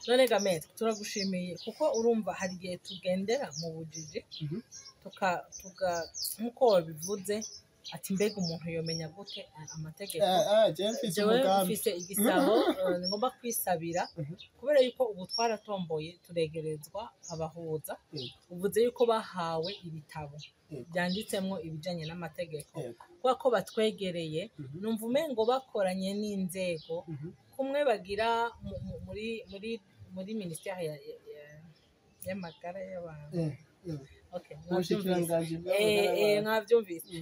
None gamete turagushimiye, kuko urumva hari igihe tugendera mu bujiji tuka nkuko wabivuze, Ati mbega umuntu yomenya gute amategeko? Jewe mfise Jewe umugambi. mfise igisabo ngomba kwisabira, kubera yuko ubu twaratomboye, turegerezwa abahuza. Uvuze yuko bahawe ibitabo byanditsemwo ibijanye n'amategeko. Kubera ko batwegereye, numva umengo bakoranye n'inzego kumwe bagira muri ministère y'amagara y'abantu. Okay, mwavyumvise. Ubushikiranganji bw'amagara y'abantu. Mwavyumvise,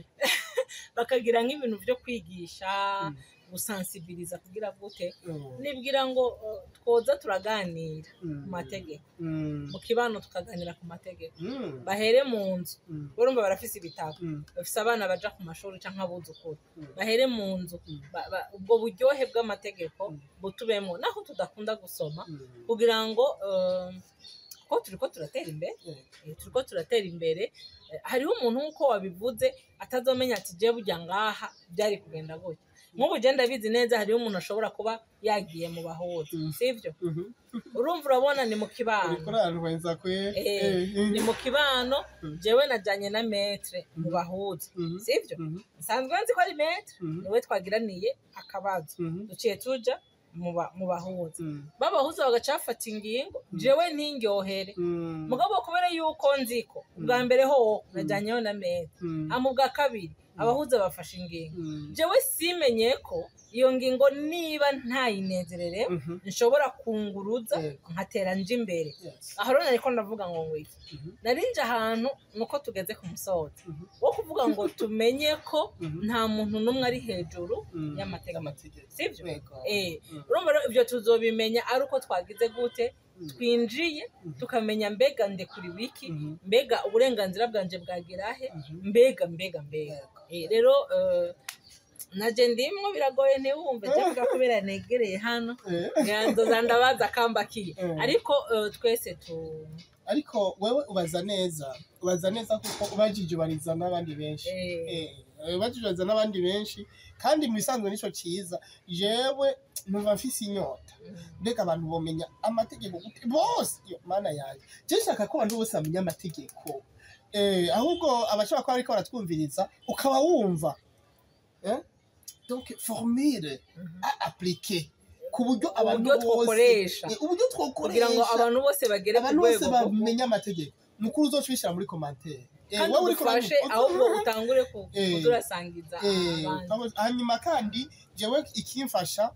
bakagira nk'ibintu byo kwigisha, gusensibiliza, kugira gute. Nibwira ngo twoza turaganira ku mategeko mu kibano, tukaganira ku mategeko, bahere mu nzu. Urumva barafise ibitabo, bafise abana baja ku mashuri canke abuzukuru, bahere mu nzu. Ubwo buryohe bw'amategeko butubemo, naho tudakunda gusoma, kugira ngo ko turiko turatera imbere. Turiko turatera imbere. Hariho umuntu, nk'uko wabivuze, atazomenya ati je burya ngaha byari kugenda gutya. Nk'ubu je ndabizi neza, hariho umuntu ashobora kuba yagiye mu bahuza, sivyo? Urumva, urabona ni mu kibano. Uriko urantwenza kwe. Ni mu kibano. Jewe najanye na maître mu bahuza, sivyo? Nsanzwe nzi ko ari maître, niwe twagiraniye akabazo. Duciye tuja mu bahuza, babahuza bagaca bafata ingingo, jewe ntingyohere. Mugabo kubera yuko nziko ubwa mbere ho najyanyeyo na maître, hama ubwa kabiri abahuza bafashe ingingo, jewe simenye ko iyo ngingo niba ntayinezerere nshobora kunguruza, nkatera nje imbere. Aho rero nariko ndavuga ngo iki, nari nje ahantu nuko tugeze ku musozo wo kuvuga ngo tumenye ko nta muntu n'umwe ari hejuru y'amategeko, Y'amategeko. sivyo? Yego. Urumva rero ibyo tuzobimenya ari uko twagize gute, twinjiye, tukamenya mbega ndekuri wiki, mbega uburenganzira bwanje bwagera he, mbega. Rero naje ndimwo, biragoye, ntiwumve je kubera negereye hano, nzoza ndabaza akambakiye. Ariko twese tu Ariko wewe ubaza neza, ubaza neza, kuko ubajije ubariza n'abandi benshi. Ubajije ubariza n'abandi benshi, kandi mu bisanzwe nico ciza. Jewe numva mfise inyota, mbega abantu bomenya amategeko gute bose? Yo mana yanjye, je nshaka ko abantu bose bamenya amategeko. Ahubwo abashobora kuba bariko baratwumviriza, ukaba wumva donc formule à appliquer ku buryo abantu Uburyo bose twokoresha. Uburyo Kugira ngo twokoresha abantu bose bagere ku abantu bose rwego rwo bamenye amategeko. Mukuru uzoca ubishyira muri commentaire. Kandi Wowe uriko ugufashe, ahubwo utangure kuza urasangiza abandi. Hanyuma kandi jewe ikimfasha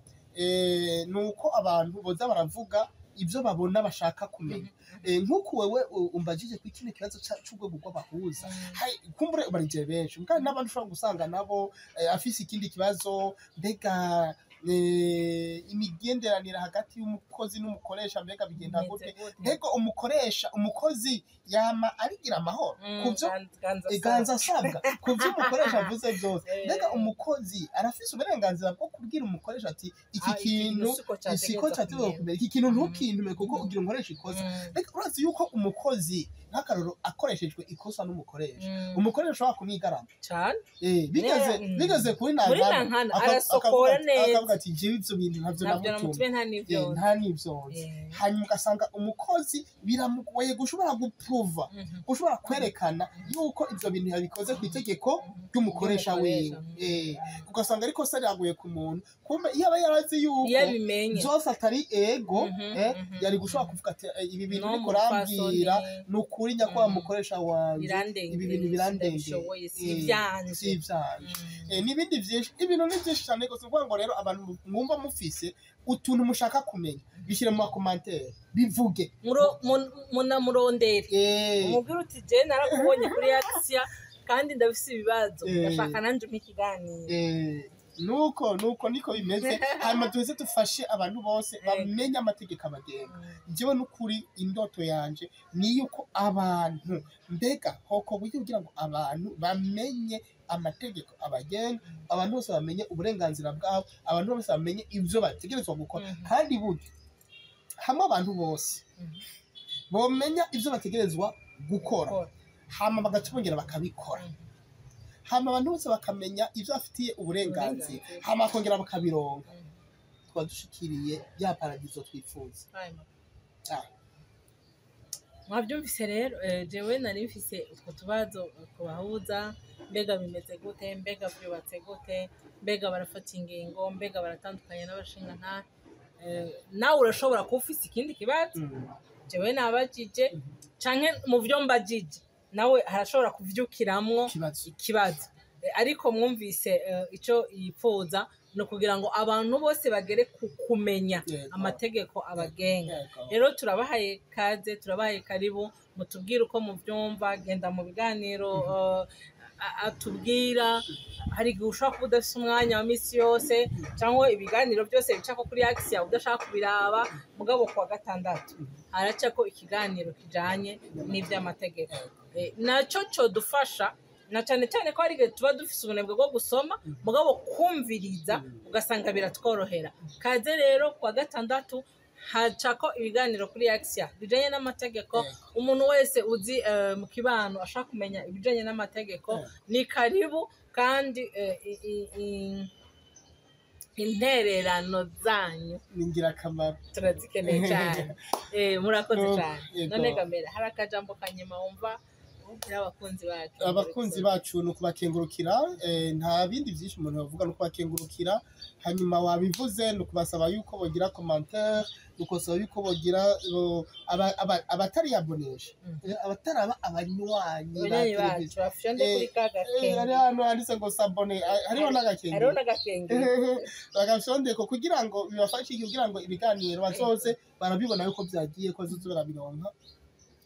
ni uko abantu boza baravuga ibyo babona bashaka kumenya. Nk'uko wewe umbajije kuri kino kibazo c'urwego rw'abahuza. Hai, kumbure ubarije benshi, kandi n'abandi ushobora gusanga nabo afise ikindi kibazo, mbega imigenderanire hagati y'umukozi n'umukoresha, mbega bigenda Bimeze gute? gute? Mbega umukoresha, umukozi yama arigira amahoro kuvyo ganza. Ganza asabwa ku byo umukoresha avuze byose? Mbega umukozi arafise uburenganzira bwo kubwira umukoresha ati iki Ah, kintu siko siko cyategerezwa cyategerezwa kumera. kumera, iki kintu ntukintume kuko ugira umukoresha ikosa? Mbega urazi yuko umukozi, nk'akarorero, akoreshejwe ikosa n'umukoresha, umukoresha ashobora kumwigarama? Cane. Bigeze bigeze kuri Muri Nankana. Nankana, arasokora neza. Akavuga ati jewe ivyo bintu ntavyo Ntabyo namutumye. Namutumye, nta n'ivyo. Nta n'ivyo nzi. Hanyuma ugasanga umukozi biramugoye gushobora gupruva, gushobora kwerekana yuko ivyo bintu yabikoze ku itegeko ry'umukoresha wiwe. Ry'umukoresha. Ugasanga ariko se ryaguye ku muntu, kumbe iyo aba yarazi yuko Iyo abimenye byose atari ego, yari gushobora kuvuga ati ibi bintu No uriko urambwira, mupfasoni, ni ukuri nyakubahwa mukoresha wanje, birandengeye, ibi bintu birandengeye, sindabishoboye, si ivyanje. Si ivyanje. N'ibindi byinshi, ibintu ni byinshi cyane rwose. Ukuvuga ngo rero abantu mwumva mufise utuntu mushaka kumenya, bishyire mu ma commentaires, bivuge. Munamurondere, umubwire uti je narakubonye kuri Axiya kandi ndafise ibibazo, ndashaka nanje umpe ikiganiro. Nuko niko bimeze. Hanyuma tuze dufashe abantu bose bamenye amategeko abagenga. Njyewe n'ukuri indoto yanje ni yuko abantu, mbega hoko buryo kugira ngo abantu bamenye amategeko abagenga, abantu bose bamenye uburenganzira bwabo, abantu bose bamenye ibyo bategerezwa gukora. Kandi burya hamwe abantu bose bomenya ibyo bategerezwa gukora, Gukora. hama bagaca bongera bakabikora, hama abantu bose bakamenya ibyo bafitiye uburenganzira, Uburenganzira. hama bakongera bakabironka, tuba dushikiriye ya paradizo twifuza. Hanyuma. Ah. Mwabyumvise rero, jewe nari mfise utwo tubazo kubahuza. Mbega bimeze gute? Mbega byubatse gute? Mbega barafata ingingo? Mbega baratandukanye n'abashingantahe? Nawe urashobora kuba ufise ikindi kibazo jewe nabajije, canke mu vyo mbajije nawe harashobora kuvyukiramwo Ikibazo. ikibazo. Ariko mwumvise ico yipfuza ni ukugira ngo abantu bose bagere ku kumenya amategeko abagenga. Rero turabahaye kaze, turabahaye karibu, mutubwire uko muvyumva. Genda mu biganiro, atubwira. Hari igihe ushobora kuba udafise umwanya wa misi yose, cyangwa ibiganiro byose bicako kuri Axia udashaka kubiraba, mugabo kuwa gatandatu haracako ikiganiro kijanye n'ivy'amategeko. Naco codufasha, na cyane cyane ko hari igihe tuba dufise ubunebwe bwo gusoma, mugabo kumviriza ugasanga biratworohera. Kaze rero, kuwa gatandatu hacako ibiganiro kuri Axia bijanye n'amategeko. Umuntu wese uzi mu kibano ashaka kumenya ibijanye n'amategeko, ni karibu. Kandi intererano zanyu Ni ingirakamaro. turazikeneye cyane. Murakoze cyane. None Gamera, hari akajambo kanyuma wumva ubwira abakunzi bacu? Abakunzi bacu ni ukubakengurukira. Nta bindi byinshi umuntu yavuga, ni ukubakengurukira. Hanyuma wabivuze, ni ukubasaba yuko bogira commentaire, ni ukubasaba yuko bogira abatariyabonesha, abataraba abanywanyi ba Abanywanyi bacu televiziyo. bafyonde kuri ka Hari gakenge. ahantu handitse ngo s'abonner, hariho n'agakenge. Hariho n'agakenge. Bagafyondeko kugira ngo bibafashe, kugira ngo ibiganiro bazoze barabibona yuko byagiye, ko bazoze barabironka.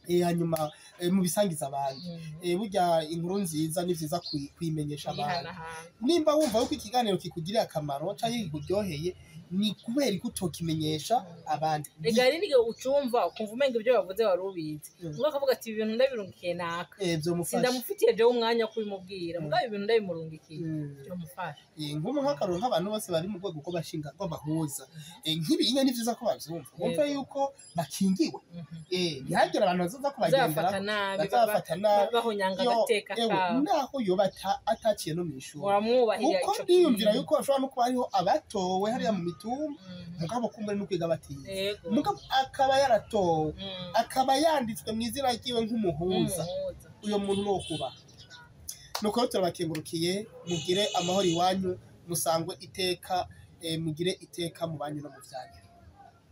Hanyuma mubisangiza abandi. Burya inkuru nziza ni vyiza kuyimenyesha abantu. Kuyihanahana. Nimba wumva yuko ikiganiro kikugirira akamaro canke kikuryoheye, ni kubera ko utokimenyesha abandi? Rega hari n'igihe ucumva ukumva umenga ibyo bavuze wari ubizi, ubwo akavuga ati: "Ibi bintu ndabirungikiye naka, Vyomufasha. sindamufitiye jewe umwanya wo kubimubwira, mugabo ibi bintu ndabimurungikiye, byomufasha." Nk'ubu nk'akaroro, nk'abantu bose bari mu rwego rw'abashinga rw'abahuza, nk'ibi nyine ni vyiza ko bavyumva, bumve yuko bakingiwe. Ntihagire abantu bazoza kubagendera Bazabafata nabi, bazabafata nabi, bahonyanga agateka ewe, kawe. Naho yoba ataciye no mw'ishuri, Uramwubahira kuko ico ndiyumvira kintu. yuko hashobora no kuba hariho abatowe hariya mu mitumba, mugabo kumbure no kwiga batize, mugabo akaba yaratowe, akaba yanditswe mu izina ryiwe nk'umuhuza. Nk'umuhuza. Uyo muntu ni uwo kuba. Nuko rero turabakengurukiye. Mugire amahoro iwanyu, musangwe iteka, mugire iteka mu banyu no mu byanyu.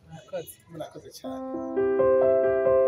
Murakoze. Murakoze cyane.